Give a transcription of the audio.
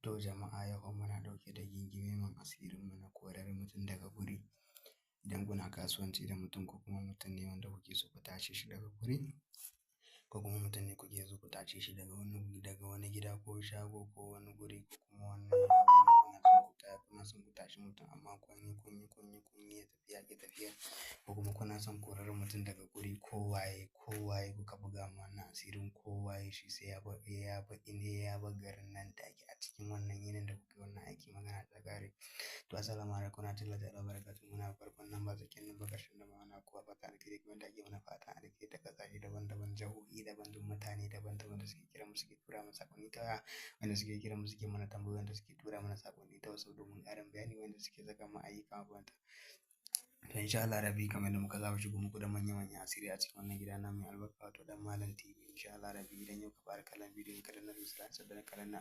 To jama'a, yau muna ɗauke da gingimemen asirinmu na korar mutum daga guri. Idan kuna kasuwanci da mutum, ko kuma mutum ne wanda kuke so ku tashe shi daga guri, ko kuma mutum ne kuke so ku tashe shi daga wani gida ko shago ko wani guri ko kuma wani abu, kuna son ku tashi mutum amma kun yi, kun yi, kun yi, kun yi, ya tafi ya ƙi tafiya, ko kuma kuna son korar mutum daga guri, ko waye, ko waye kuka buga ma wannan asirin, ko waye shi, sai ya bar garin nan take a cikin wannan yinin da kuka yi wannan aiki, magana ta ƙare. To, assalamu alaikum warahmatullahi wabarakatuh. Muna farkon nan ba, tsakiyar nan ba, ƙarshen nan ba. Muna kowa fatan alheri kamar yadda ake mana fatan alheri da ƙasashe daban-daban, jihohi daban-daban, mutane daban-daban da suke kira mu, suke tura mana saƙonni ta waya, wanda suke kira mu, suke mana tambayoyi, wanda suke tura mana saƙonni ta WhatsApp domin ƙarin bayani, wanda suke saka mu ayyuka mabambanta. To, insha Allah Rabbi, kamar yadda muka saba shigo muku da manya-manyan asiri a cikin wannan gida na mai albarka, wato Dan Malam TV. Insha Allah Rabbi, idan yau ka fara kallon bidiyon, ka danna subscribe, sannan ka danna